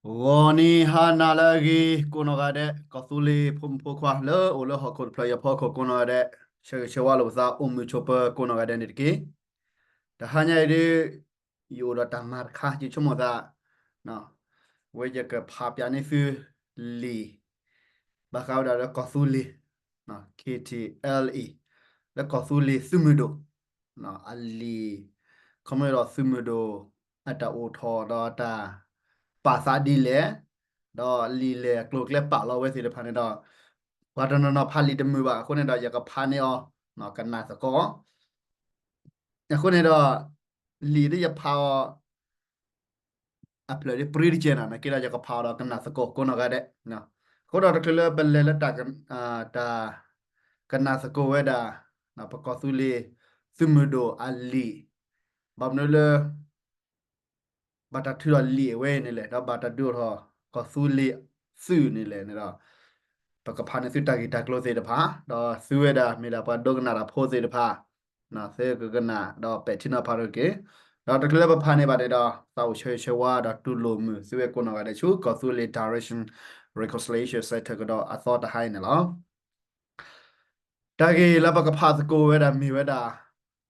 ဂီၤနံၤဟါနၤလၢအဂ့ၤ ကိးနီၢ်ဂၤဒဲး ကီၢ်သူလ့ၤဖိမုၣ်ဖိခွါလၢအိၣ်လၢဟီၣ်ခိၣ်တဖျၢၣ်အံၤအဖီခိၣ်ကိးနီၢ်ဂၤဒဲး, ဆၢဂ့ၤဆၢဝါလိာ်ပသး အိၣ်မုာ်ဆိးပၢၤကိးနီၢ်ဂၤဒဲးန့ၣ်တက့ၢ်. တဟါညါအံၤဒ် ယအိၣ်ဒီးတၢ်မၤတခါ ယဆိကမိၣ်သး ဝဲယကဖးပၠးန့ၢ်သုလံာ် ဘၣ်ဃးဝဲဒၣ်လၢကီၢ်သူလ့ၤ KTLA လၢကီၢ်သူလ့ၤသုးမုၢ်ဒိၣ် အလံာ် ခီဖျိဒီးသုးမုၢ်ဒိၣ် အတၢ်အိၣ်ထီၣ်ဒီးအတၢ်ပာ်သးဒ်လဲၣ်, ဒီးလံာ်လဲၢ်အကျိၤအကျဲပာ်လီၤဝဲသ့ၣ်တဖၣ်န့ၣ်ဒီး ပှၤတနီၤနီၤဖးလံာ်တမုာ်ဘၣ်အဃိန့ၣ်ဒီး ယကဖးန့ၢ်အီၤ ကနၣ်သကိး အဃိန့ၣ်ဒီး လံာ်ဒ်ယဖးအီၤ အဖျၢၣ်ဒ်ပြံတကဲးနီၤ နာ်က့ဒီးယကဖးအီၤဒီးကနၣ်သကိးကိးနီၢ်ဂၤဒဲး, အဃိဒီးတချုးလၢပလဲၤလၢတၢ် တၢ်ကနၣ်သကိးဝဲဒၣ် ပကီၢ်သူလ့ၤသုးမုၢ်ဒိၣ်အလံာ် ဘၣ်မနုၤလၢ ဘၣ်တၢ်ထုးထီၣ်လံာ်အဝဲအံၤန့ၣ်လဲၣ် ဒီးဘၣ်တၢ်ဒုးအိၣ်ထီၣ်ကီၢ်သူလ့ၤသုးန့ၣ်လဲၣ်န့ၣ်ဒီး ပကဖးန့ၢ်သုတၢ်ဂ့ၢ်တၢ်ကျိၤသ့ၣ်တဖၣ် ဒီးသုဝဲဒၣ်မ့ၢ်ဒၣ်ပှၤဒိကနၣ်တၢ်ဖိသ့ၣ်တဖၣ် သုကကနၣ်ဒီးပဲာ်ထံနီၤဖးတက့ၢ်. ဒီးတချုးလၢပဖးန့ၢ်ဘၣ်န့ၣ်ဒီး သးအိၣ်ဆၢဂ့ၤဆၢဝါဒီးတူၢ်လိာ်မုာ်သုဝဲကိးနီၢ်ဂၤဒဲးဆူ ကီၢ်သူလ့ၤ Direction Reconciliation Center ကဒီးအသီတဟါအံၤန့ၣ်လီၤ. တၢ်ဂ့ၢ်လၢပကဖးသကိးဝဲဒၣ်မ့ၢ်ဝဲဒၣ်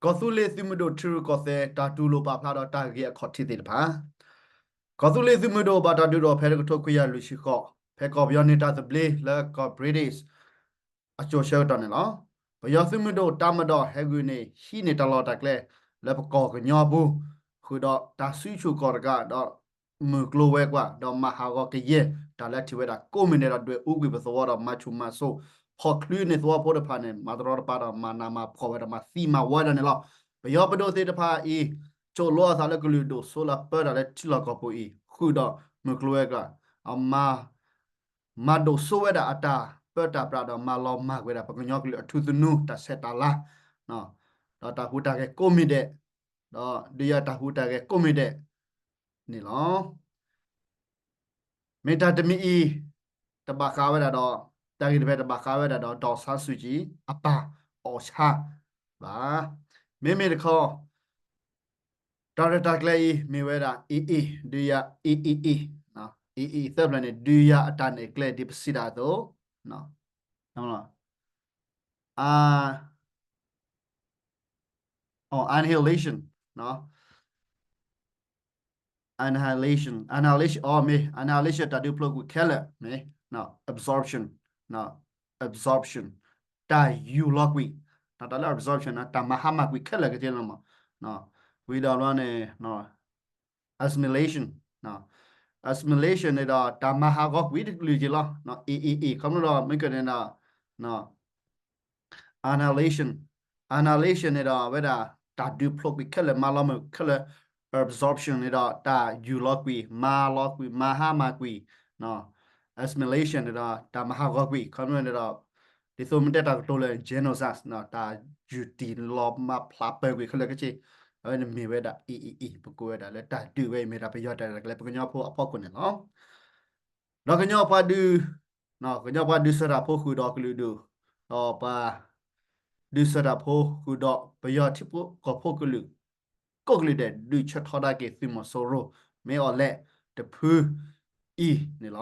ကီၢ်သူလ့ၤသုးမုၢ်ဒိၣ်ထံရူၢ်ကီၢ်သဲး တၢ်တူၢ်လိာ်ပာ်ဖျါဒီးတၢ်ဂ့ၢ်အခီၣ်ထံးသ့ၣ်တဖၣ် ကီၢ်သူလ့ၤသုးမုၢ်ဒိၣ်ဘၣ်တၢ်ဒုးဒိၣ်ဖဲတကထိခွံကယၤလွံၢ်ဆံဃိး ဖဲကီၢ်ပယီၤန့ၢ်တၢ်သဘျ့လၢကီၢ် British အစိၤဆၢကတီၢ်န့ၣ်လီၤ. ပယီၤသုးမုၢ်ဒိၣ်တၢ်မၤဒီးဟဲဂုာ်န့ၣ် ဟံးန့ၢ်တၢ်လီၢ်တၢ်ကျဲ လၢပကီၢ်ကညီအပူၤ ဃုာ်ဒီးတၢ်စုဆူၣ်ကီၢ်တကးဒီး မုၢ်ကျိၤဝဲၤကွာ် ဒီးမၤဟးဂီၤကယဲၢ်တၢ်လၢထံၣ်ဝဲဒၣ်ကိးမံၤဒဲးဒီးဒွဲၣ်အူကွံာ်ပသဝီဒီးမၤဆူၣ်မၤစိး ဖီၣ်ချုးန့ၢ်သဝီဖိတဖၣ်န့ၣ် မၤတရီတပါဒီးမၤနးမၤဖှီၣ်ဝဲဒၣ်မၤသံမၤဝီဝဲဒၣ်န့ၣ်လီၤ. ပယီၤပဒိၣ်သ့ၣ်တဖၣ်အံၤ ကၠိၣ်လိအသးလၢကလုာ်ဒိၣ်စိလၢပၢတၢ်လၢထံလီၢ်ကီၢ်ပူၤအံၤ ဃုာ်ဒီးမုၢ်ကျိၤဝဲၤကွာ် အမၤ မၤဒိၣ်စိဝဲဒၣ်အတၢ်ပၢတၢ်ပြးဒီးမၤလီၤမၢ်ကွံာ်ဝဲဒၣ် ပကညီကလုာ်အထူသနူတၢ်ဆဲးတၢ်လၤ ဒီးတၢ်ဟူးတၢ်ဂဲၤကိးမံၤဒဲး ဒီးဒုးယၤတၢ်ဟူးတၢ်ဂဲၤကိးမံၤဒဲးန့ၣ်လီၤ. မ့ၢ်တၢ်တမံၤအံၤ တဘၣ်ဃးဝဲဒၣ်ဒီး တၢ်ဂ့ၢ်တဖၣ်တဘၣ်ဃးဝဲဒၣ်ဒီး ဒေါ်ဆန်းစုကြည် အပၢ်အီၣ်ဆၣ်ဘၣ်. မ့မ့ၢ်တခီ တၢ်ရဲၣ်တၢ်ကျဲၤအံၤ မ့ၢ်ဝဲဒၣ် AA ဒုးယၤ AA, AA သၢဖျၢၣ်န့ၣ် ဒုးယၤအတၢ်နဲၣ်ကျဲဒ်ပစံးတၢ်အသိး အ annihilation, annihilation, annihilation အမ့ၢ် annihilation တၢ်ဒုးဖျိးကွံာ်ခဲလၢာ်မ့ၢ် absorption, absorption တၢ်ယူၢ်လီၤကွံာ်, တၢ်လၢ absorption န့ၣ် တၢ်မၤဟါမၢ်ကွံာ်ခဲလၢာ်ကသ့လီၤမး, ဝံၤဒီးဘျီန့ၣ် assimilation, assimilation န့ၣ်ဒီး တၢ်မၤဟးဂီၤကွံာ်တကလုာ်က့ၤလီၤ, အ့ၣ်အ့ၣ်အ့ၣ် ခီဖျိဒီး မ့ၢ်ကန့ၣ်ဒီး annihilation, annihilation န့ၣ်ဒီး အဝဲဒၣ် တၢ်ဒုးဖျိးကွံာ်ခဲလၢာ် မၤလီၤမုၢ်ခဲလၢာ်, absorption န့ၣ်ဒီး တၢ်ယူၢ်လီၤကွံာ် မၤလီၤကွံာ် မၤဟါမၢ်ကွံာ်, assimilation န့ၣ်ဒီး တၢ်မၤဟးဂီၤကွံာ် ခီဖျိန့ၣ်ဒီး ဒ်သိးမ့ၢ်တဲတၢ်ကတိၤလၢ genocide တၢ်ယူၢ်တံၢ်လီၤမၤဖျးပၢၤကွံာ်ခဲလၢာ်ကသ့, အဝဲန့ၣ်မ့ၢ်ဝဲဒၣ် အ့ၣ်အ့ၣ်အ့ၣ် ပကိးဝဲဒၣ်လၢတၢ်ဒုးဝဲအံၤ မ့ၢ်ဒၣ်ပယီၤတၢ်ရဲၣ်တၢ်ကျဲၤ ပကညီဖိအဖီခိၣ်န့ၣ်လီၤ. ဒီးကညီပှၤဒုး, ကညီပှၤဒုးဆၢတၢ်ဖိဃုာ်ဒီးကလုာ်ဒူၣ်, ဒီးပှၤ ဒုးဆၢတၢ်ဖိဃုာ်ဒီး ပယီၤထံဖိကီၢ်ဖိကလုာ် ကိးကလုာ်ဒဲး ဒုးဆၢထီဒါက့ၤသုးမီၤစိရိၤ မ့ၢ်အီၤလဲၣ်တဖုအံၤန့ၣ်လီၤ.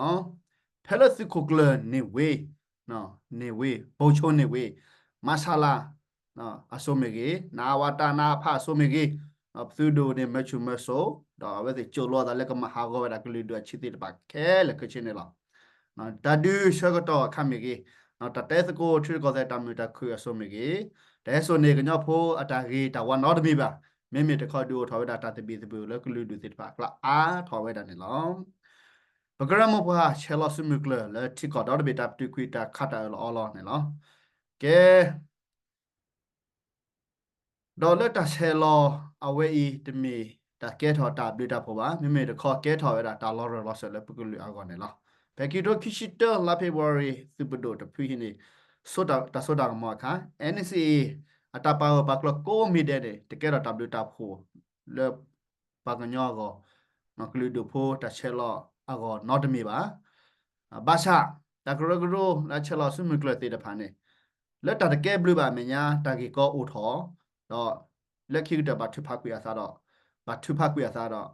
ဖဲလၢသုးခိၣ်ကျၢၢ်န့ၣ်ဝ့ၢ်, န့ၣ်ဝ့ၢ် ဘိဆိန့ၣ်ဝ့ၢ် မၤဆါလၤ အစိမ့ၢ်ဂ့ၤ, နအဝတ နအဖ အစိမ့ၢ်ဂ့ၤ, ပသုးဒိၣ်န့ၣ် မၢဆူၣ်မၢစိး, ဒီးအဝဲသ့ၣ်ကၠိၣ်လိအသးလၢကမၤဟးဂီၤဝဲဒၣ်ကလုာ်ဒူၣ်အဆံးသ့ၣ်တဖၣ်ခဲလၢာ်ခဲဆ့န့ၣ်လီၤ. တၢ်ဒုးဆၢကတီၢ်အခါမ့ၢ်ဂ့ၤ, တၢ်တဲသကိးထံရူၢ်ကီၢ်သဲးတၢ်မုာ်တၢ်ခုၣ်အစိမ့ၢ်ဂ့ၤ, တဟဲစိာ်န့ၢ်ကညီဖိအတၢ်ဂ့ၤတၢ်ဝါနီတမံၤဘၣ်. မ့မ့ၢ်တခီဒုးအိၣ်ထီၣ်ဝဲဒၣ်တၢ်သဘံၣ်သဘုၣ်လၢကလုာ်ဒူၣ်သ့ၣ်တဖၣ်အကျါအါထီၣ်ဝဲဒၣ်န့ၣ်လီၤ. ပကရၢမိၢ်ပှၢ်ဆဲးလီၤစုမုၢ်ကျၢၢ်လၢထံကီၢ်ဒီတဘ့ၣ်တၢ်ပတုာ်ကွံာ်တၢ်ခးတၢ်အၢၣ်လီၤအီလီၤန့ၣ်လီၤ. ကဲ ဒီးလၢတၢ်ဆဲးလီၤအဝဲအံၤ တမ့ၢ်တၢ်ကဲထီၣ်တၢ်ဘျုးတၢ်ဖှိၣ်ဘၣ်. မ့မ့ၢ်တခီကဲထီၣ်ဝဲဒၣ်တၢ်လီၤရၢၢ်လီၤစၢၤလၢပကလုာ်အဂီၢ်န့ၣ်လီၤ. ဖဲခံကထိခံဆံတၢ လါဖ့ၤဘြူၤအါရံၤ သုးပဒိၣ်တဖုဟံးန့ၢ် တၢ်စိတၢ်ကမီၤအခါ NCA အတၢ်ပာ်ဂၢၢ်ပာ်ကျၢၤကိးမံၤဒဲးန့ၣ် တကဲထီၣ်တၢ်ဘျုးတၢ်ဖှိၣ်လၢ ပှၤကညီအဂီၢ်, ကလုာ်ဒူၣ်ဖိတၢ်ဆဲးလီၤအဂီၢ်နီတမံၤဘၣ်. ဘၣ်ဆၣ် တၢ်ကရၢကရိလၢဆဲးလီၤစုမုၢ်ကျၢၢ်သ့ၣ်တဖၣ်န့ၣ် လၢတၢ်တကဲဘျုးဘၣ်အမဲာ်ညါ တၢ်ဂ့ၢ်ကီအိၣ်ထီၣ်, ဒီးလၢခံကတၢၢ်ဘၣ်ထုးဖးကွံာ်အသးဒီး, ဘၣ်ထုးဖးကွံာ်အသးဒီး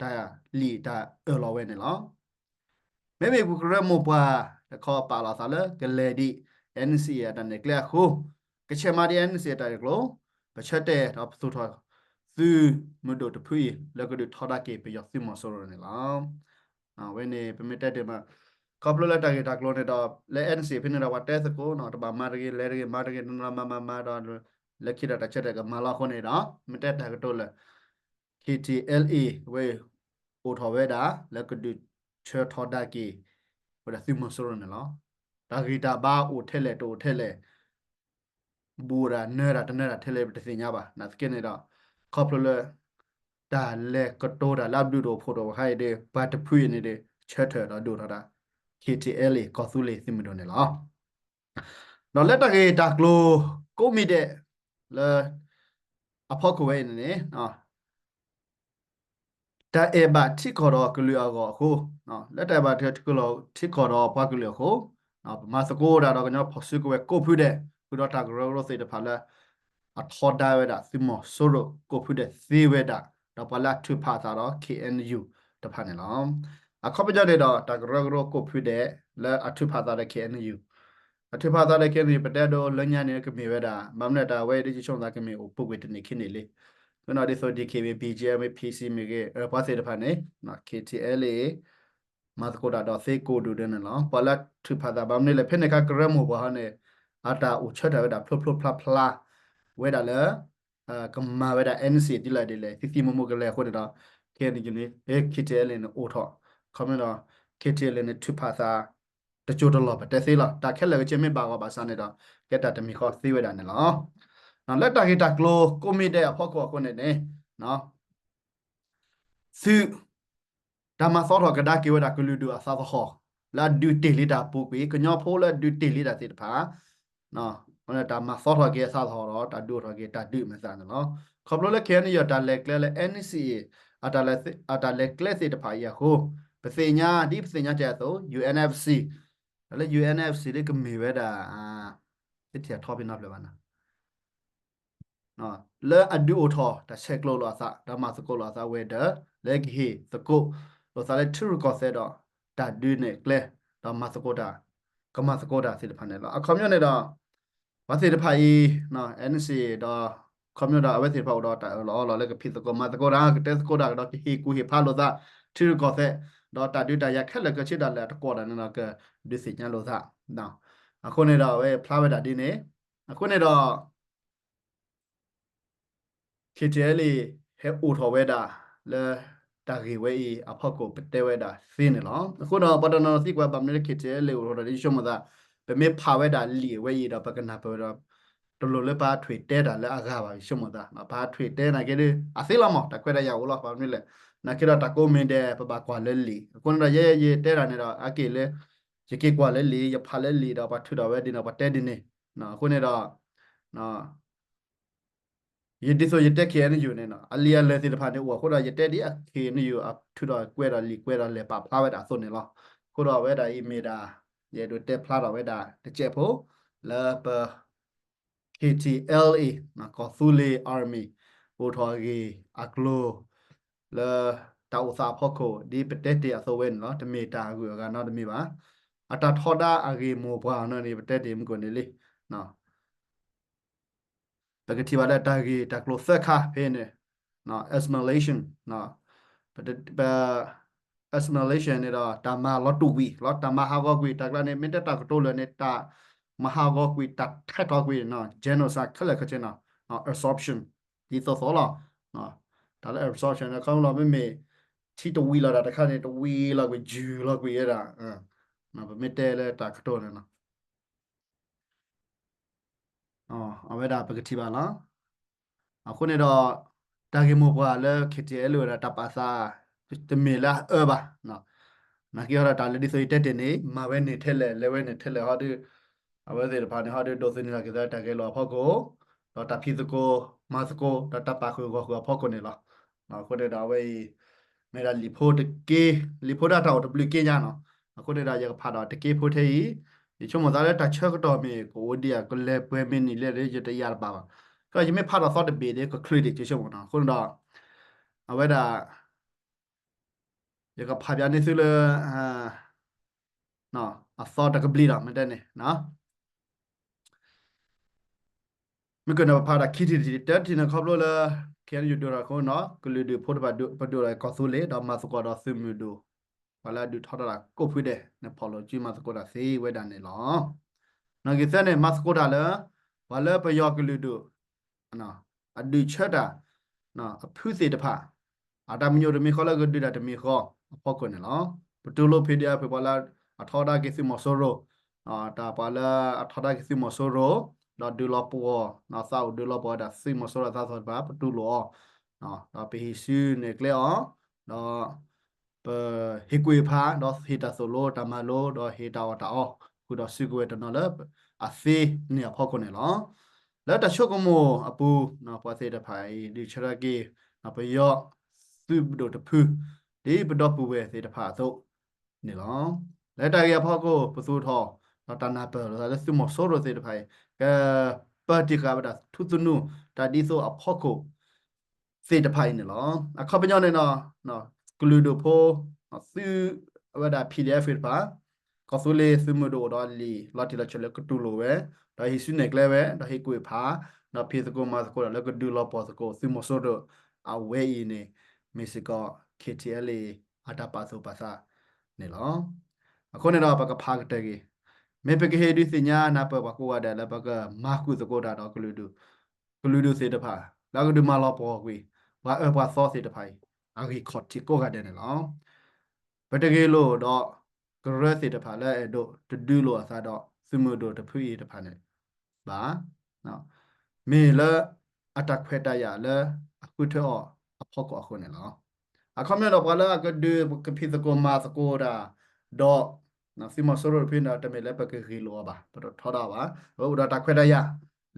တၢ်လံၣ်တၢ်အၢၣ်လီၤဝဲန့ၣ်လီၤ. မ့မ့ၢ်ပကရၢမိၢ်ပှၢ်တခီပာ်လီၤသးလၢကလဲၤဒံး NCA အတၢ်နဲၣ်ကျဲအဃိ, ကဆဲးမၤဒံး NCA အတၢ်ရဲၣ်ကျဲၤ, ပဆၢတဲာ်ဒီးပသူၣ်ထီၣ်သုးမုၢ်ဒိၣ်တဖုအံၤ လၢကဒုးထီဒါက့ၤပယီၤသုးမီၤစိရိၤန့ၣ်လီၤ. အဝဲန့ၣ် ပမ့ၢ်တဲတ့ၢ်မး, ခီဖျိလၢတၢ်ဂ့ၢ်တၢ်ကျိၤန့ၣ်ဒီး လၢ NCA ဖဲန့ၣ်ဒီး ပှၤတဲသကိးနီၤ တဘၣ်မၤတဂ့ၤ လဲၤတဂ့ၤ မၤတဂ့ၤ တနီၤမၤမၤမၤဒီး လၢခံဒီးတၢ်ဆၢတဲာ်ကမၤလီၤအဃိန့ၣ်ဒီး မ့ၢ်တဲတၢ်ကတိၤလၢ KTLA ဝဲအံၤ အိၣ်ထီၣ်ဝဲဒၣ် လၢကဒုးဆၢထီဒါက့ၤ ဝဲဒၣ်သုးမီၤစိရိၤန့ၣ်လီၤ. တၢ်ဂံၢ်တၢ်ဘါအိၣ်ထဲလဲၣ်တအိၣ်ထဲလဲၣ် ဘူးဒၣ်နၢၤဒၣ်တနၢၤဒၣ်ထဲလဲၣ် ပတသ့ၣ်ညါဘၣ်. နာ်သက့န့ၣ်ဒီး ခီဖျိလၢ တၢ်လဲၤကတိၤတၢ်လၢအဘျုးတအိၣ်ဖှိၣ်တအိၣ်အခါအံၤဒီး ပှၤတဖုအံၤန့ၣ်ဒီး ဆၢထၢၣ်ဒီးဒိၣ်ထီၣ်ဒၣ် KTLA ကီၢ်သူလ့ၤသုးမုၢ်ဒိၣ်န့ၣ်လီၤ. ဒီးလၢတၢ်ဂ့ၢ်တၢ်ကျိၤကိးမံၤဒဲး လၢအဖီခိၣ်ဝဲအံၤန့ၣ်န့ၣ် တၢ်အဲၣ်ဘၣ်ထံကီၢ်ဒီးကလုာ်အဂီၢ်အဃိ, လၢတၢ်အဲၣ်ဘၣ်ထံကီၢ်ဒီးပှၤကလုာ်အဃိ, ပမၤသကိးတၢ်ဒီးကညီဖီၣ်စုကဝဲၤကိးဖုဒဲး, ဃုာ်ဒီးတၢ်ကရၢကရိသ့ၣ်တဖၣ်လၢ အထီဒါဝဲဒၣ်သုးမီၤစိရိၤကိးဖုဒဲးသ့ဝဲဒၣ်, ဒီးပှၤလၢအထုးဖးအသးဒီး KNU တဖၣ်န့ၣ်လီၤ. အခီပညီန့ၣ်ဒီး တၢ်ကရၢကရိကိးဖုဒဲး လၢအထုးဖးအသးဒီး KNU အထုးဖးအသးဒီး KNU ပတဲဒိလၢညါန့ၣ်ကမ့ၢ်ဝဲဒၣ် ဘၣ်မနုၤတၢ်ဝဲအံၤဒ်ယဆိကမိၣ်သးကမ့ၢ်အိၣ်ပူၤကွံာ်တနံၣ်ခံနံၣ်လံ. သနာ်က့ဒ်သိး ဒီး က့ဘံၣ် ဘံၣ်ကၠဲမ့ၢ် ဖံၣ်စံၣ် မ့ၢ်ဂ့ၤ ပှၤသ့ၣ်တဖၣ်န့ၣ် KTLA မၤသကိးတၢ်ဒီးသ့ကိးဒူၣ်ဒဲးန့ၣ်လီၤ. ပှၤလၢထုးဖးအသးဘၣ်မနုၤလဲၣ် ဖဲန့ၣ်အခါကရၢမိၢ်ပှၢ်ဟီန့ၣ် အတၢ်အိၣ်ဆၢထၢၣ်ဝဲဒၣ်ဖျိဖျိဖျါဖျါ ဝဲဒၣ်လၢ ကမၤဝဲဒၣ် NCA ဒ်လဲၣ်ဒ်လဲၣ် သံသံမုာ်မုာ်ကလဲာ်အဃိန့ၣ်ဒီး KNU န့ၣ် KTLA န့ၣ်အိၣ်ထီၣ်, ခီမ့ၢ်ဒီး KTLA န့ၣ် ထုးဖးအသး တစိၢ်တလီၢ်ပတဲသ့လီၤ. တၢ်ခဲလၢာ်ကဆ့မ့ၢ်ဘၣ်ဂီၢ်ဘၣ်စးန့ၣ်ဒီး ကဲတၢ်တမံၤဃီသ့ဝဲဒၣ်န့ၣ်လီၤ. လၢတၢ်ဂ့ၢ်တၢ်ကျိၤကိးမံၤဒဲးအဖီခိၣ်အဃိန့ၣ်န့ၣ် သုး တၢ်မၤသီထီၣ်ကဒါက့ၤဝဲဒၣ်ကလုာ်ဒူၣ်အသးသဟီၣ် လၢအဒုးတ့ၢ်လံတၢ်ပူၤကွံာ် ကညီဖိလၢအဒုးတ့ၢ်လံတၢ်သ့ၣ်တဖၣ် တၢ်မၤသီထီၣ်က့ၤအသးသဟီၣ်ဒီး တၢ်ဒုးအိၣ်ထီၣ်က့ၤတၢ်ဒုးမဲာ်သၣ်န့ၣ်လီၤ. ခီဖျိလၢ KNU တၢ်လဲၤကျဲလၢ NCA အတၢ်လဲၤကျဲသ့ၣ်တဖၣ်အံၤအဃိ ပသ့ၣ်ညါ ဒ်ပသ့ၣ်ညါကဲအသိး UNFC လၢ UNFC ဒ်ကမ့ၢ်ဝဲဒၣ် သ့ထံၣ်အထီဖဲနီဖျၢၣ်ဘၣ်နီၤ လၢအဒုးအိၣ်ထီၣ်တၢ်ဆဲးကျိးလိာ်အသး ဒီးမၤသကိးလိာ်အသးဝဲဒီး လၢကဟ့ၣ်သကိးလိာ်သးလၢထံရူၢ်ကီၢ်သဲးဒီး တၢ်ဒုးနဲၣ်ကျဲ ဒီးမၤသကိးတၢ် ကမၤသကိးတၢ်သ့ၣ်တဖၣ်န့ၣ်လီၤ. အခီပညီန့ၣ်ဒီး ပှၤသ့ၣ်တဖၣ်အံၤ NCA ဒီး ခီပညီဒီးအဝဲသ့ၣ်တဖၣ်အိၣ်ဒီးတၢ်အၢၣ်လီၤအီလီၤလၢကဖံးသကိးမၤသကိးတၢ် ကတဲသကိးတၢ်ဒီးကဟ့ၣ်ကူၣ်ဟ့ၣ်ဖးလိာ်သး ထံရူၢ်ကီၢ်သဲး ဒီးတၢ်ဒုးတၢ်ယၤခဲလၢာ်ခဲဆ့ဒၣ်လဲာ်အတကွီၢ်ဒၣ်န့ၣ်ဒီး ကဒုးသ့ၣ်ညါလိာ်သး အဃိန့ၣ်ဒီးအဝဲဖျါဝဲဒၣ်ဒ်န့ၣ် အဃိန့ၣ်ဒီး KTLA ဟဲအိၣ်ထီၣ်ဝဲဒၣ်လၢ တၢ်ဂ့ၢ်ဝဲအံၤအဖီခိၣ်ပတဲဝဲဒၣ်သ့န့ၣ်လီၤ. အဃိဒီးပှၤတနီၤသံကွၢ်ဘၣ်မနုၤလၢ KTLA အိၣ်ထီၣ်ဒီးယဆိကမိၣ်သး ပမ့ၢ်ဖးဝဲဒၣ်လံာ်ဝဲအံၤဒီးပကနၢ်ပၢၢ်ဝဲဒီး တလိၣ်လၢပှၤထွံၣ်တဲတၢ်လၢအဂၤဘၣ် ယဆိကမိၣ်သး ပှၤထွံၣ်တဲနာ်က့ဒ် အသ့လီၤမး တၢ်ခွဲးတၢ်ယာ်အိၣ်လီၤ ဘၣ်မနုၤလဲၣ် နာ်က့ဒီးတၢ်ကိးမံၤဒဲး ပဘၣ်ကွၢ်လၢလံာ် အဃိန့ၣ်ဒီးယဲယတဲတၢ်န့ၣ်ဒီး အက့ၢ်လၢ ယက့ၤကွၢ်လၢလံာ် ယဖးလၢလံာ်ဒီးပှၤထုးထီၣ်ဝဲဒ်န့ၣ် ပှၤတဲဒ်န့ၣ် အဃိန့ၣ်ဒီး ယဒ်သိးယတဲ KNU န့ၣ်နီၤ အလံာ်အလဲၢ်သ့ၣ်တဖၣ်န့ၣ် အိၣ်အဃိဒီး ယတဲဒ်အ KNU အထုးထီၣ်ကွဲးဒီးလံာ်ကွဲးဒီးလဲၤပာ်ဖျါဝဲဒၣ်အသိးန့ၣ်လီၤ. အဃိဒီးအဝဲဒၣ်အံၤမ့ၢ်ဒၣ် ယအဲၣ်ဒိးတဲဖျါထီၣ်ဝဲဒၣ်တစဲးဖိ လၢပ KTLA ကီၢ်သူလ့ၤ Army အိၣ်ထီၣ်အဂ့ၢ်အကျိၤ လၢတၢ်အိၣ်သးအဖီခိၣ် ဒ်ပတဲတ့ၢ်အသိးဝဲန့ၣ်လီၤ. တမ့ၢ်တၢ်အဂုၤအဂၤနီတမံၤဘၣ်. အတၢ်ထီဒါအဂ့ၢ်မိၢ်ပှၢ်နီၢ်န့ၣ် ပတဲတ့ၢ်မုၢ်ကိၣ်န့ၣ်လံ ပကထံၣ်ဘၣ်လၢတၢ်ဂ့ၢ်တၢ်ကျိၤသၢခါဖဲန့ၣ် assimilation ပ assimilation န့ၣ်ဒီး တၢ်မၤလီၤတူာ်ကွံာ်လီၤ တၢ်မၤဟးဂီၤကွံာ် တၢ်ကျါန့ၣ် မ့ၢ်တဲတၢ်ကတိၤလၢာ်န့ၣ် တၢ်မၤဟးဂီၤကွံာ် တၢ်ထဲးထီၣ်ကွံာ် genocide ခဲလၢာ်ခဲဆ့နီၤ absorption ဒ်သိးသိးလီၤ. တၢ်လၢ absorption န့ၣ် ခီဖျိလၢမ့မ့ၢ် ထံတဝံၤလီၤတၢ်တခါန့ၣ် တဝံၤလီၤကွံာ် ယုၢ်လီၤကွံာ်ဝဲဒၣ် ပမ့ၢ်တဲလၢတၢ်ကတိၤန့ၣ်နီၤ အဝဲဒၣ်ပကထံၣ်ဘၣ်လီၤ. အဃိန့ၣ်ဒီး တၢ်ဂ့ၢ်မိၢ်ပှၢ်လၢ KTLA ဝဲဒၣ်တၢ်ပာ်သး တမ့ၢ်လၢအအၢဘၣ်. နာ်က့ဟီဒီးတၢ်လၢဒ်သိးယတဲတ့ၢ်န့ၣ် မၤဝဲန့ၣ်ထဲလဲၣ် လဲၤဝဲန့ၣ်ထဲလဲၣ်ဟီဒီး အဝဲသ့ၣ်တဖၣ်န့ၣ်ဟီဒီး ဒိးသန့ၤထီၣ်က့ၤသးတၢ်ဂဲၤလိာ်အဖီခိၣ် ဒီးတၢ်ဖံးသကိး မၤသကိး ဒီးတၢ်ပာ်ဃုာ်ဂီၢ်ဃုာ်အဖီခိၣ်န့ၣ်လီၤ. အဃိန့ၣ်ဒီးအဝဲအံၤ မ့ၢ်ဒၣ်လံာ်ဖိတက့ၢ်, လံာ်ဖိဒၣ်တၢ်အိၣ်တဘျုးက့ညါနီၤ. အဃိန့ၣ်ဒီးယကဖးဒီးတက့ၢ်ဖိထဲအံၤ, ယဆိကမိၣ်သးလၢတၢ်ဆၢကတီၢ်မ့ၢ်ကအိၣ်ဒံးဧါ ကလဲၤပှဲၤမ့ၢ်နံၣ်လဲၣ်ဒီး ယတယာ်တဘၣ်ဘၣ်. ကယမ့ၢ်ဖးဒီးသီတဘ့ၣ်ဒီး ကချုးဒံး ယဆိကမိၣ်နီၤ. အဃိန့ၣ်ဒီး အဝဲဒၣ် ယကဖးပၠးန့ၢ်သုလၢ အသီတကဘျံးဒီး မ့ၢ်တဲန့ၣ် မ့ၢ်ကနၣ် ပဖးတၢ်ခံထံၣ်တထံၣ်တထံၣ်န့ၣ် ခီဖျိလၢ ခဲအံၤယဒိၣ်ထီၣ်အဃိနီၤ ကလုာ်ဒူၣ်ဖိတဖၣ်ပဒိၣ်ဒီးကီၢ်သူလ့ၤ ဒီးမၤသကိးဒီးသုးမုၢ်ဒိၣ် ပှၤလၢအဒုးထီဒါတၢ်ကိးဖုဒဲးန့ၣ် ဖီၣ်လိာ်စုမၤသကိးတၢ်သ့ဝဲဒၣ်န့ၣ်လီၤ. နီၣ်ဂံၢ်သၢန့ၣ် မၤသကိးတၢ်လၢ ပှၤလၢပယီၤကလုာ်ဒူၣ် အဒုးဆၢတၢ် အဖုသ့ၣ်တဖၣ် အတၢ်မံၤညိၣ်တမံၤဃီလၢကဒုးတၢ်တမံၤဃီအဖီခိၣ်န့ၣ်လီၤ. ပတူၢ်လိာ် ဖံးဒ့အဖုၣ် ပှၤလၢအထီဒါက့ၤသုးမီၤစိရိၤ တၢ်ပှၤလၢအထီဒါက့ၤသုးမီၤစိရိၤ ဒီးဒုးလီၤပှီၢ် သးအိၣ်ဒုးလီၤပှီၢ်ဝဲဒၣ်သုးမီၤစိရိၤအသးသီၣ်တဖၣ် ပတူၢ်လိာ်အီၤ ဒီးပဟ့ၣ်စုနဲၣ်ကျဲအီၤ ဒီး ပဟ့ၣ်ကွံာ်ဖး ဒီးဟ့ၣ်တၢ်သိၣ်လိတၢ်မၤလိ ဒီးဟ့ၣ်တၢ်အီၣ်တၢ်အီ ဃုာ်ဒီးစုကဝဲၤတနီၤလၢ အသ့န့ၣ်အဖီခိၣ်န့ၣ်လီၤ. လၢတၢ်ဆိကမိၣ်အပူၤ ပှၤသ့ၣ်တဖၣ်အံၤ ဒုးဆၢထၢၣ်က့ၤ ပယီၤသုးမုၢ်ဒိၣ်တဖု ဒ်ပဒီပုၢ်ဝဲၢ်သ့ၣ်တဖၣ်အသိးန့ၣ်လီၤ. လၢတၢ်ဂ့ၢ်အဖီခိၣ် ပသူၣ်ထီၣ် ဒီးတၢ်နၢ်ပၢၢ်လိာ်သးလၢသုးမီၤစိရိၤသ့ၣ်တဖၣ်အံၤ ကပၢတံၢ်ဃာ်ဝဲဒၣ်ထူသနူ တၢ်ဒ်သိးအဖီခိၣ် သ့ၣ်တဖၣ်အံၤန့ၣ်လီၤ. အခီပညီန့ၣ်ဒီး ကလုာ်ဒူၣ်ဖိ သုးဝဲဒၣ် PDF တဖၣ် ကီၢ်သူလ့ၤသုးမုၢ်ဒိၣ်အိၣ်ဒီးလံာ်လီၤတံၢ်လီၤဆဲးလၢကတူၢ်လိာ်ဝဲ ဒီးဟ့ၣ်စုနဲၣ်ကျဲဝဲ ဒီးဟ့ၣ်ကွံာ်ဖး ဒီးဖံးသကိးမၤသကိးဒီးလၢကဒုးလီၤပှီၢ်သကိးသုးမီၤစိရိၤ အဝဲအံၤန့ၣ် မ့ၢ်စ့ၢ်ကီး KTLA အတၢ်ပာ်သူၣ်ပာ်သးန့ၣ်လီၤ. အဃိန့ၣ်ဒီးပကဖးကတၢၢ်က့ၤ မ့ၢ်ပကဟ့ၣ်ဒုးသ့ၣ်ညါနၢ်ပၢၢ်ပှၤကိးဂၤဒဲးလၢပကမၤဃုာ်သကိးတၢ်ဒီး ကလုာ်ဒူၣ်သ့ၣ်တဖၣ် လၢအကဒုးမၤလီၤပှီၢ်ကွံာ် ပှၤအၢပှၤသီသ့ၣ်တဖၣ်အံၤ အဂ့ၢ်ခီၣ်ထံးကိးဂၤဒဲးန့ၣ်လီၤ. ပတဂ့ၤလိာ်ဒီး ကရၢသ့ၣ်တဖၣ်လၢအဲၣ်ဒိးတဒုးလိာ်အသးဒီးသုးမုၢ်ဒိၣ်တဖုအံၤတဖၣ်န့ၣ်ဘၣ် မ့ၢ်လၢအတၢ်ခွဲးတၢ်ယာ်လၢအဃုထၢအီၤအဖီခိၣ်အဃိန့ၣ်လီၤ. အခီပညီဒီးပှၤလၢအကဒုးကဖံးသကိးမၤသကိးတၢ် ဒီး သုးမီၤစိရိၤတဖုန့ၣ်ဒီး တမ့ၢ်လၢပကဂ့ၤလိာ်အီၤဘၣ်, ပတထီဒါအီၤဘၣ်, အဝဲအိၣ်ဒီးတၢ်ခွဲးတၢ်ယာ်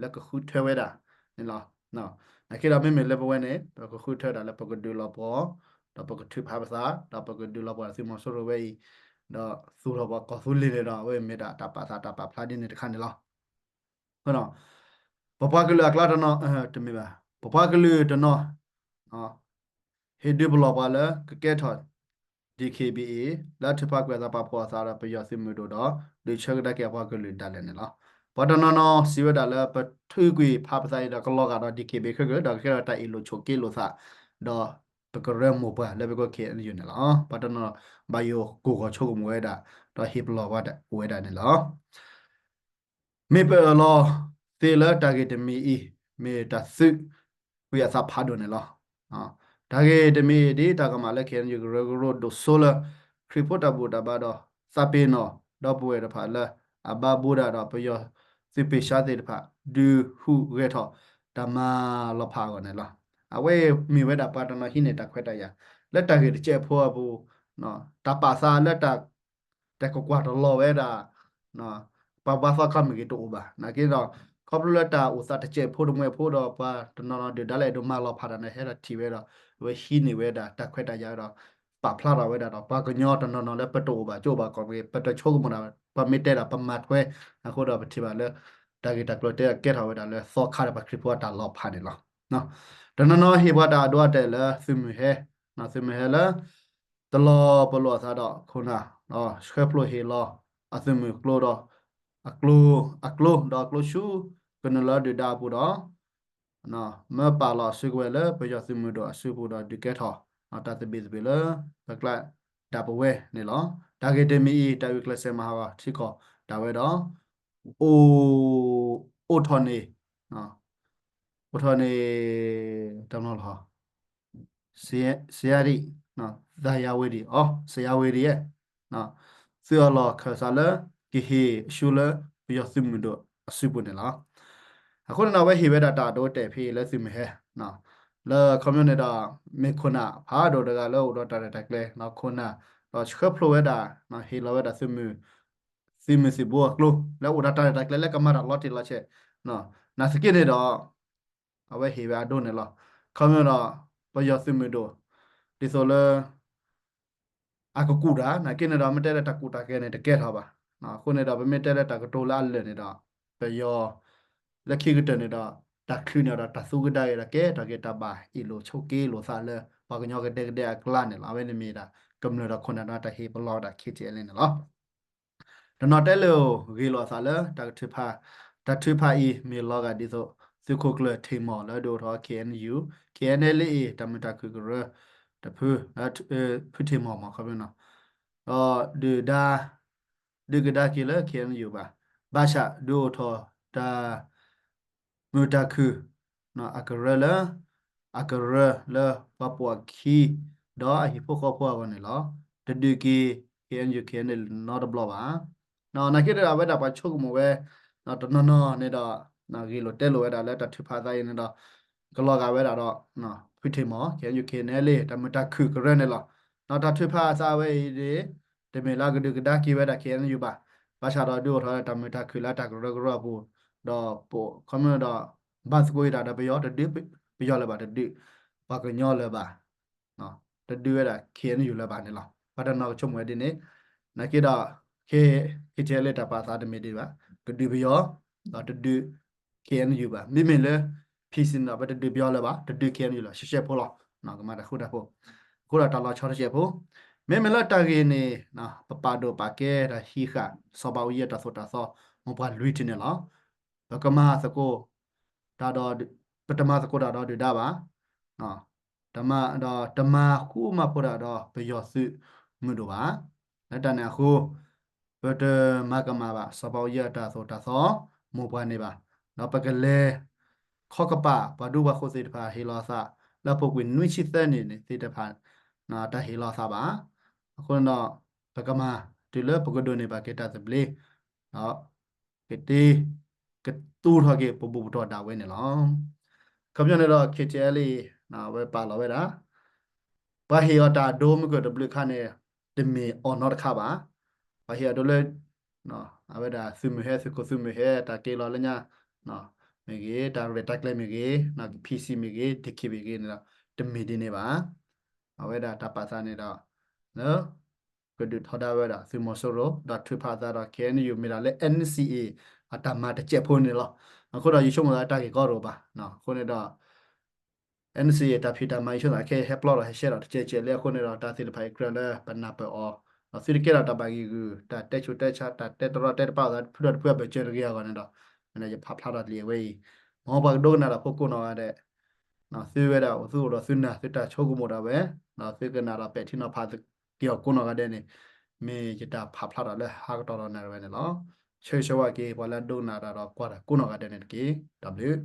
လၢကဃုထၢဝဲဒၣ်န့ၣ်လီၤ. နာ်က့ဒီးမ့မ့ၢ်လၢပဝဲန့ၣ် ပကဃုထၢဒၣ်လၢပကဒုးလီၤပှီၢ်, ဒီးပကထုးဖးပသး, ဒီးပကဒုးလီၤပှီၢ်သုးမီၤစိရိၤဝဲအံၤ, ဒီးသူၣ်ထီၣ်ပှၤကီၢ်သူလ့ၤန့ၣ်ဒီး အဝဲမ့ၢ်ဒၣ်တၢ်ပာ်သးတၢ်ပာ်ဖျါဒ်န့ၣ်တခါန့ၣ်လီၤ. ပပှၤကလုာ်အကျါတနီၤ, တမ့ၢ်ဘၣ်, ပပှၤကလုာ်တနီၤ ဟ့ၣ်ဒုးပလီၢ်ပှၤလၢကကဲထီၣ် DKBA လၢထုးဖးကွံာ်အသးပာ်ဖှိၣ်အသးဒီးပယီၤသုးမုၢ်ဒိၣ်ဒီး ဒုးဆၢကဒါက့ၤအပှၤကလုာ်ဒၣ်လဲာ်န့ၣ်လီၤ. ပှၤတနီၤနီၤစံးဝဲဒၣ်လၢပထုးကွံာ်ဖးပသးအံၤဒီးကလီၤဂာ်ဒီး DKBA ခဲကၢၤ ဒီးကကဲထီၣ်တၢ်အ့ၣ်လိာ်ဆိးက့လိာ်သး ဒီးပကရၢမိၢ်ပှၢ်လၢပကီၢ် KNU န့ၣ်လီၤ. ပှၤတနီၤဘၣ်ယိၣ်ကိၢ်ဂီၤဆိကမိၣ်ဝဲဒၣ် ဒီးဟ့ၣ်ပလီၢ်ပှၤအိၣ်ဝဲဒၣ်န့ၣ်လီၤ. မ့ၢ်ပအၢၣ်လီၤသ့လၢတၢ်ဂ့ၢ်တမံၤအံၤ မ့ၢ်တၢ်သုးကွံာ်အသးဖးဒိၣ်န့ၣ်လီၤ. တၢ်ဂ့ၢ်တမံၤအံၤ ဒ်တၢ်ကမၣ်လၢ KNU ကရၢကရိဒိၣ်စိလၢ ခရံာ်ဖိတၢ်ဘူၣ်တၢ်ဘါဒီး သးပ့ၤနီၣ်ဒီပုၢ်ဝဲၢ်တဖၣ်လၢ အဘါဘိဒၣ်ဒီးပယီၤသုးပ့ၤဆါသ့ၣ်တဖၣ် ဒုးဟူးဂဲၤထီၣ်တၢ်မၤလီၤဖးအဂီၢ်န့ၣ်လီၤ. အဝဲမ့ၢ်ဝဲဒၣ်ပှၤတနီၤဟံးန့ၢ်တၢ်ခွဲးတၢ်ယာ် လၢတၢ်ဂ့ၢ်တစဲးဖိအပူၤ တၢ်ပာ်သးလၢတၢ် တၢ်ကကွၢ်တလီၤဝဲဒၣ် ပှၤဘါသီခါမ့ၢ်ဂ့ၤတအိၣ်ဘၣ်. နာ်က့ဒီး ခီဖျိလၢတၢ်အိၣ်သးတစဲးဖိတမှဲးဖိဒီး ပှၤတနီၤနီၤဒုၣ်ဒါလၢအဲၣ်ဒိးမၤလီၤဖးတၢ်န့ၣ် ဟဲထီၣ်ထံၣ်ဝဲဒီး အဝဲဟံးန့ၢ်ဝဲဒၣ်တၢ်ခွဲးတၢ်ယာ်ဒီး ပာ်ဖျါထီၣ်ဝဲဒၣ်ဒီး ပှၤကညီတနီၤနီၤလၢပတအိၣ်ဘၣ်ကၠိဘၣ်ကီၢ်မ့ၢ်ဂ့ၤ ပတဆိကမိၣ်ဒၣ် ပမ့ၢ်တဲဒၣ်ပမၤထွဲ အဃိဒီးပထံၣ်ဘၣ်လၢ တၢ်ဂ့ၢ်တၢ်ကျိၤတဲကဲထီၣ်ဝဲဒၣ်လၢသီခါဒီးပှၤခရံာ်ဖိအတၢ်လီၤဖးန့ၣ်လီၤ. တနီၤနီၤဟ့ၣ်ပှၤတၢ်အဒိအတဲာ်လၢသုးမုၢ်ဟဲ, သုးမုၢ်ဟဲလၢ တလီၤပလိာ်အသးဒီးခိၣ်နၢ် ဒီးဆှၢဖျိဟ့ၣ်လီၤအသုးမုၢ်ကျိဒီး အကျိ, အကျိဒီးအကျိဆူ ကနုာ်လီၤဒုၣ်ဒါအပူၤဒီး မၢပာ်လီၤအစုကဝဲၤလၢပယီၤသုးမုၢ်ဒိၣ်အစုပူၤဒီးဒုးကဲထီၣ် တၢ်သဘံၣ်သဘုၣ်လၢ ပကျးဒၣ်ပဝဲန့ၣ်လီၤ. တၢ်ဂ့ၢ်တမံၤအံၤ တၢ်ဂုာ်ကျဲးစၢးမၤဟးဂီၤထံကီၢ်ဒၣ်ဝဲဒီး အိၣ်, အိၣ်ထီၣ်န့ၣ် အိၣ်ထီၣ်န့ၣ် တၢ်မနီၤလီၤ စယါဒံ, သယါဝ့ဒံ, စယါဝ့ဒံ, သုးအလီၢ်ခၢၣ်စးလၢ ကဟ့ၣ်အဆူလၢ ပယီၤသုးမုၢ်ဒိၣ်အစုပူၤန့ၣ်လီၤ. အဃိန့ၣ်ဒီး အဝဲဟ့ၣ်ဝဲဒၣ်တၢ်အဒိအတဲာ်ဖဲအံၤလၢသုးမုၢ်ဟဲ, လၢခီပညီန့ၣ်ဒီး မ့ၢ်ခိၣ်နၢ်ဖးဒိၣ်တဂၤလၢအိၣ်ဒီးတၢ်ရဲၣ်တၢ်ကျဲၤ ခိၣ်နၢ် ဒီးဆှၢဖျိဝဲဒၣ် ဟ့ၣ်လီၤဝဲဒၣ်သုးမုၢ်, သုးမုၢ်သံၣ်ဘိအကျိ လၢအိၣ်ဒီးတၢ်ရဲၣ်တၢ်ကျဲၤလၢကမၤတၢ်လီၤတံၢ်လီၤဆဲး, နာ်သက့န့ၣ်ဒီး အဝဲဟ့ၣ်ဝဲအဒိန့ၣ်လီၤ. ခီပညီဒီး ပယီၤသုးမုၢ်ဒိၣ် ဒ်သိးလၢ အကကူၣ်တၢ် နာ်က့န့ၣ်ဒီး မ့ၢ်တဲလၢတၢ်ကူၣ်တၢ်ကဲန့ၣ် တကဲထီၣ်ဘၣ်. အဃိန့ၣ်ဒီး ပမ့ၢ်တဲလၢတၢ်ကတိၤလၢအလၢာ်န့ၣ်ဒီး ပယီၤ လၢခံကတၢၢ်န့ၣ်ဒီး တၢ်ချုးန့ၢ်အီၤဒီးတၢ်သူကဒါက့ၤဒီး ကဲထီၣ်က့ၤတၢ်ဘၣ်အ့ၣ်လိာ်ဆိးက့လိာ်သးလၢ ပှၤကညီကဒဲကဒဲအကျါန့ၣ်လီၤ. အဝဲန့ၣ်မ့ၢ်ဒၣ် ကမျၢၢ်ဒီးခိၣ်နၢ်ဒီးတၢ်ဟ့ၣ်ပလီၢ်ဝဲဒၣ် K T L A န့ၣ်လီၤ. တနီၤတဲလၢဂ့ၢ်လိာ်အသးလၢတၢ်ထုကဖၣ်, တၢ်ထုကဖၣ်အံၤမ့ၢ်လီၤဂာ်ဒ်သိး သုးခိၣ်ကျၢၢ်ထံးမီၢ်လၢဒုးအိၣ်ထီၣ် K N U, K N L A တၢ်မုာ်တၢ်ခုၣ်ကရၢတဖု, ဖုထံးမီၢ်မ့ၢ်ခီဖျိနီၤ, ဒီးဒုၣ်ဒါ ဒုးကဒါက့ၤလၢ K N U ဘၣ်, ဘၣ်ဆၣ်ဒုးအိၣ်ထီၣ်တၢ် မုာ်တၢ်ခုၣ် အကရၢလၢ အကရၢလၢပှၤပိာ်အခံ ဒီးအဟံၣ်ဖိဃီဖိအဂီၢ်န့ၣ်လီၤ. တဒုးက့ၤ K N U K N L A နီတဘျီဘၣ်. နာ်က့ဒီးအဝဲဒၣ်ပှၤဆိကမိၣ်ဝဲ တနီၤနီၤန့ၣ်ဒီး ဂ့ၢ်လိာ်တဲလိာ်ဝဲဒၣ်လၢတၢ်ထုကဖၣ်အသးအံၤန့ၣ်ဒီး ကလီၤဂာ်ဝဲဒၣ်ဒီး ဖုထံးမီၢ် K N U K N L A တၢ်မုာ်တၢ်ခုၣ်ကရၢန့ၣ်လီၤ. ဒီးတၢ်ထုကဖၣ်အသးဝဲအံၤန့ၣ် တမ့ၢ်လၢအကဒုးကဒါက့ၤဝဲဒၣ် K N U ဘၣ်. ဘၣ်ဆၣ်ဒီးဒုးအိၣ်ထီၣ်တၢ်မုာ်တၢ်ခုၣ်လၢတၢ်ကရၢကရိအပူၤ, ဒီးပခီမ့ၢ်ဒီး ဘၣ်သကိးယံာ်တၢ်ဒီးပယီၤ တဒုးပယီၤလၢၤဘၣ်, တဒုးပှၤကညီလၢၤဘၣ်, တဒုးဝဲဒၣ် K N U လၢၤဘၣ်န့ၣ်လီၤ. ပှၤတနီၤကဆိကမိၣ်ဝဲဒ်န့ၣ်, နာ်က့ဒီး K T L A တၢ်ပာ်သးတမ့ၢ်ဒ်ဘၣ်, ကဒုးပယီၤ ဒီးတဒုး K N U ဘၣ်. မ့မ့ၢ်လၢ P C န့ၣ်ဒီး ပတဒုးပယီၤလၢၤဘၣ်, တဒုး K N U လၢၤ, ရှဲရှဲဖိလီၤ, ကမၤတၢ်ဃူတၢ်ဖိး, အဃိဒီးတၢ်လီၤဆီတစဲးဖိ, မ့မ့ၢ်လၢတၢ်ဂ့ၢ်န့ၣ် ပပာ်ဒိၣ်ပာ်ကဲတၢ်ဟံးဃာ် စီၤဘးအူကၠံအတၢ်သိၣ်တၢ်သီ မိၢ်ပှၢ်လွံၢ်ထံၣ်န့ၣ်လီၤ. ပကမၤသကိးတၢ်ဒီး ပတမၤသကိးတၢ်ဒီးဒုၣ်ဒါဘၣ်. ဒီးတမၤဃူမၤဖိးတၢ်ဒီးပယီၤသုးမုၢ်ဒိၣ်ဘၣ်. လၢတၢ်န့ၣ်အဃိ ပတမၤကမၣ်ဘၣ် စီၤဘးအူကၠံအတၢ်သိၣ်တၢ်သီ မိၢ်ပှၢ်န့ၣ်ဘၣ်. ဒီးပကလဲၤခီကပၤ ပှၤဒူပှၤဃိသ့ၣ်တဖၣ်ဟ့ၣ်လီၤအသး လၢအပူၤကွံာ်နွံဆံသၢနံၣ်န့ၣ်သ့ၣ်တဖၣ် တၢ်ဟ့ၣ်လီၤအသးဘၣ်. အဃိန့ၣ်ဒီး ပကမၤတုၤလၢပကဒိးန့ၢ်ဘၣ်က့ၤတၢ်သဘျ့ ဒီး ကတ့ ကသူၣ်ထီၣ်က့ၤပဘူၣ်ပတီၢ်ဒၣ်ဝဲန့ၣ်လီၤ. ခီပညီန့ၣ်ဒီး K T L A အဝဲပာ်လီၤဝဲဒၣ် ပှၤဟ့ၣ်အီၤတၢ်ဒိမုၢ်ကၢၢ်တဘျုးခါန့ၣ် တမ့ၢ်အီၤနီတခါဘၣ်. ပှၤဟ့ၣ်အီၤဒိလၢ အဝဲဒၣ်သုးမုၢ်ဟဲ သုးခိၣ်သုးမုၢ်ဟဲ တၢ်က့ၤလီၤလၢညါ မ့ၢ်ဂ့ၤ တၢ်ရဲၣ်တၢ်ကျဲၤမ့ၢ်ဂ့ၤ P C မ့ၢ်ဂ့ၤ D K မ့ၢ်ဂ့ၤန့ၣ်ဒီး တမ့ၢ်ဒ်န့ၣ်ဘၣ်. အဝဲဒၣ်တၢ်ပာ်သးန့ၣ်ဒီး လၢ ကဒုးထီဒါဝဲဒၣ်သုးမီၤစိရိၤ ဒီးထုးဖးအသးဒီး K N U မ့ၢ်ဒၣ်လၢ N C A အတၢ်မၤတစဲးဖိန့ၣ်လီၤ. အဃိဒီးယဆိကမိၣ်သးတၢ်ဂ့ၢ်ကီတအိၣ်ဘၣ်. အဃိန့ၣ်ဒီး N C A တၢ်ဖံးတၢ်မၤ ယဆိကမိၣ်သးခဲအံၤဟဲပျီဒီးဟဲရှဲဒီးတကဲးကဲးလံ. အဃိန့ၣ်ဒီး တၢ်သ့ၣ်တဖၣ်အံၤကြၢးလၢပနၢ်ပၢၢ်အီၤ, ဒီးသုတကဲထီၣ်တၢ်ဘၣ်ဂံၢ်ဂုာ် တၢ်တဲဆူးတဲဆါ တၢ်တဲတရီတဲတပါအသး ဖုဒီတဖုအဘၢၣ်စၢၤတဂ့ၤအဂီၢ်န့ၣ်ဒီး ယဖးဖျါထီၣ်တ့ၢ်အဝဲအံၤ, မ်ပှၤကဒိကနၣ်တၢ်ဖိကိးနီၢ်ဂၤဒဲး သုဝဲဒၣ်အိၣ်သူၣ်အိၣ်ဒီးသုနၢ် သုတၢ်ဆိကမိၣ်ဒၣ်ဝဲ, သုကနၣ်ဒီးပဲာ်ထံနီၤဖးက့ၤအီၤကိးနီၢ်ဂၤဒဲးန့ၣ် မ့ၢ်ယတၢ်ဖးဖျါထီၣ်လၢဟါကတီၢ်ဒီးနၣ်ရံၣ်ဝဲန့ၣ်လီၤ. ဆၢဂ့ၤဆၢဝါက့ၤ ပှၤလၢအဒိကနၣ်တၢ်ဒီးကွၢ်တၢ်ကိးနီၢ်ဂၤဒဲးန့ၣ်တက့ၢ်. တၢ်ဘျုး